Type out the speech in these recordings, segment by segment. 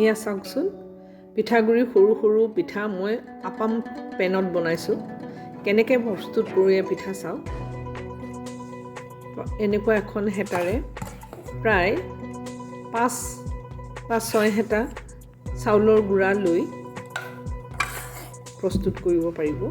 এয়া চাওকচোন, পিঠাগুড়ি সৰু সৰু পিঠা মই আপাম পেনত বনাইছোঁ। কেনেকৈ প্ৰস্তুত কৰোঁ এই পিঠা চাওক। এনেকুৱা এখন হেতাৰে প্ৰায় 5 বা 6 হেতা চাউলৰ গুড়া লৈ প্ৰস্তুত কৰিব পাৰিব।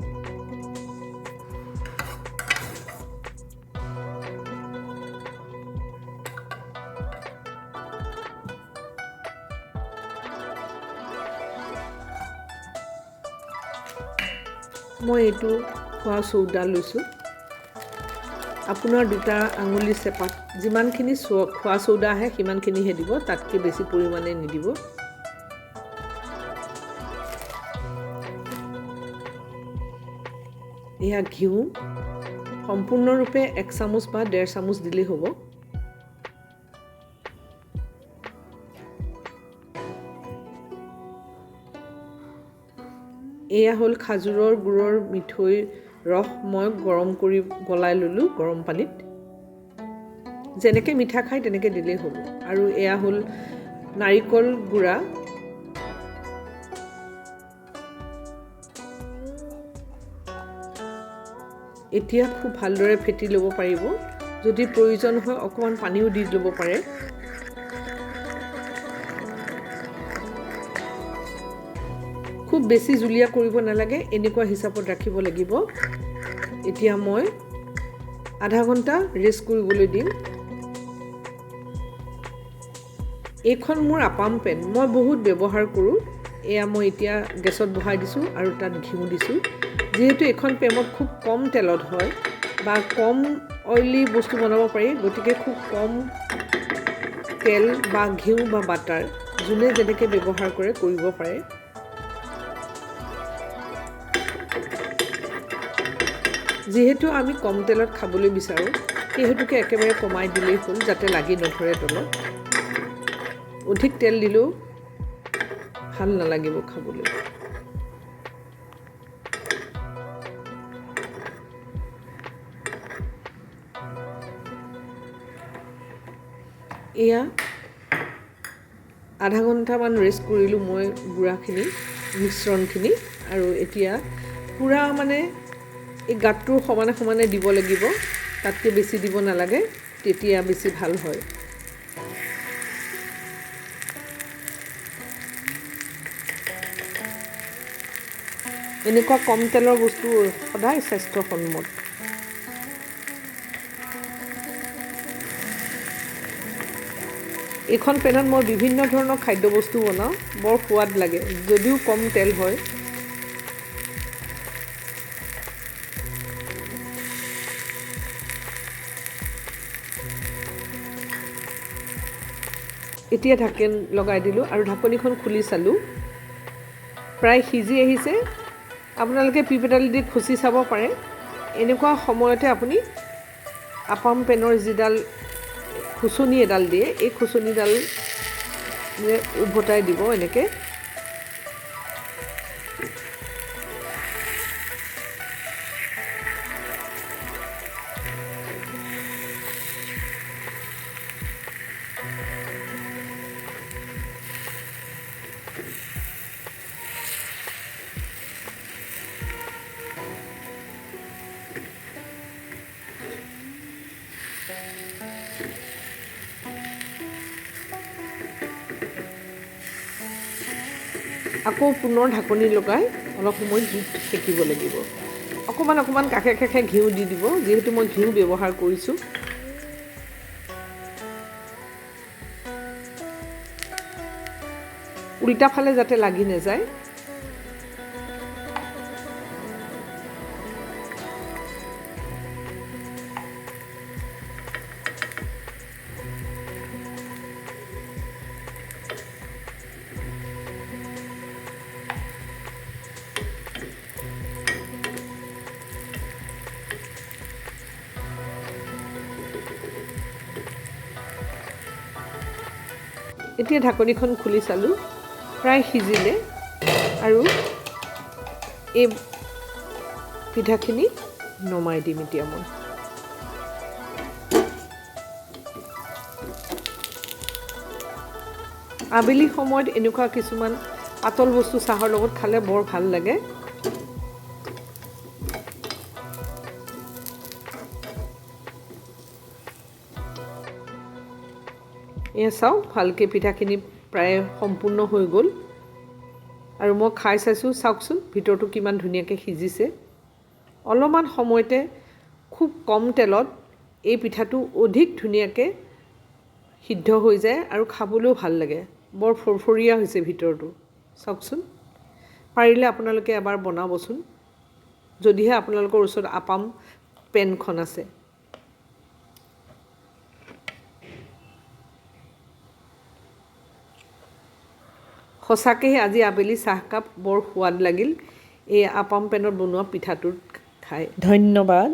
মই এইটো খোৱা চৌদা লৈছোঁ। আপোনাৰ দুটা আঙুলি চেপাত যিমানখিনি খোৱা চৌদা আহে সিমানখিনিহে দিব, তাতকৈ বেছি পৰিমাণে নিদিব। এয়া ঘিউ সম্পূৰ্ণৰূপে 1 চামুচ বা 1.5 চামুচ দিলেই হ'ব। এয়া হ'ল খাজুৰৰ গুড়ৰ মিঠৈৰ ৰস, মই গৰম কৰি গলাই ল'লোঁ গৰম পানীত। যেনেকৈ মিঠা খায় তেনেকৈ দিলেই হ'ব। আৰু এয়া হ'ল নাৰিকল গুড়া। এতিয়া খুব ভালদৰে ফেটি ল'ব পাৰিব। যদি প্ৰয়োজন হয় অকণমান পানীও দি ল'ব পাৰে। খুব বেছি জুলীয়া কৰিব নালাগে, এনেকুৱা হিচাপত ৰাখিব লাগিব। এতিয়া মই আধা ঘণ্টা ৰেষ্ট কৰিবলৈ দিম। এইখন মোৰ আপাম পেন, মই বহুত ব্যৱহাৰ কৰোঁ। এয়া মই এতিয়া গেছত বহাই দিছোঁ আৰু তাত ঘিউ দিছোঁ। যিহেতু এইখন পেনত খুব কম তেলত হয় বা কম অইলি বস্তু বনাব পাৰি, গতিকে খুব কম তেল বা ঘিউ বা বাটাৰ যোনে যেনেকৈ ব্যৱহাৰ কৰে কৰিব পাৰে। যিহেতু আমি কম তেলত খাবলৈ বিচাৰোঁ, সেই হেতুকে একেবাৰে কমাই দিলেই হ'ল, যাতে লাগি নধৰে তলত। অধিক তেল দিলেও ভাল নালাগিব খাবলৈ। এয়া আধা ঘণ্টামান ৰেষ্ট কৰিলোঁ মই গুড়াখিনি, মিশ্ৰণখিনি। আৰু এতিয়া পূৰা এই গাঁতটোৰ সমানে সমানে দিব লাগিব, তাতকৈ বেছি দিব নালাগে, তেতিয়া বেছি ভাল হয়। এনেকুৱা কম তেলৰ বস্তু সদায় স্বাস্থ্যসন্মত। এইখন পেনত মই বিভিন্ন ধৰণৰ খাদ্যবস্তু বনাওঁ, বৰ সোৱাদ লাগে যদিও কম তেল হয়। এতিয়া ঢাকোন লগাই দিলোঁ আৰু ঢাকনিখন খুলি চালোঁ, প্ৰায় সিজি আহিছে। আপোনালোকে পিপেডাল দি খুচি চাব পাৰে। এনেকুৱা সময়তে আপুনি আপাম পেনৰ যিডাল খুচনি এডাল দিয়ে, এই খুচনিডাল উভতাই দিব এনেকৈ। আকৌ পুনৰ ঢাকনি লগাই অলপ সময় জুইত সেকিব লাগিব। অকণমান অকণমান কাষে কাষে ঘিউ দি দিব, যিহেতু মই ঘিউ ব্যৱহাৰ কৰিছোঁ। উল্টা ফালে যাতে লাগি নাযায়। এতিয়া ঢাকনিখন খুলি চালোঁ, প্ৰায় সিজিলে আৰু এই পিঠাখিনি নমাই দিম এতিয়া মই। আবেলি সময়ত এনেকুৱা কিছুমান পাতল বস্তু চাহৰ লগত খালে বৰ ভাল লাগে। এয়া চাওক, ভালকৈ পিঠাখিনি প্ৰায় সম্পূৰ্ণ হৈ গ'ল আৰু মই খাই চাইছোঁ। চাওকচোন, ভিতৰটো কিমান ধুনীয়াকৈ সিজিছে। অলপমান সময়তে খুব কম তেলত এই পিঠাটো অধিক ধুনীয়াকৈ সিদ্ধ হৈ যায় আৰু খাবলৈও ভাল লাগে। বৰ ফৰফৰীয়া হৈছে ভিতৰটো। চাওকচোন, পাৰিলে আপোনালোকে এবাৰ বনাবচোন, যদিহে আপোনালোকৰ ওচৰত আপাম পেনখন আছে। সঁচাকৈয়ে আজি আবেলি চাহকাপ বৰ সোৱাদ লাগিল এই আপাম পেনত বনোৱা পিঠাটোত খাই। ধন্যবাদ।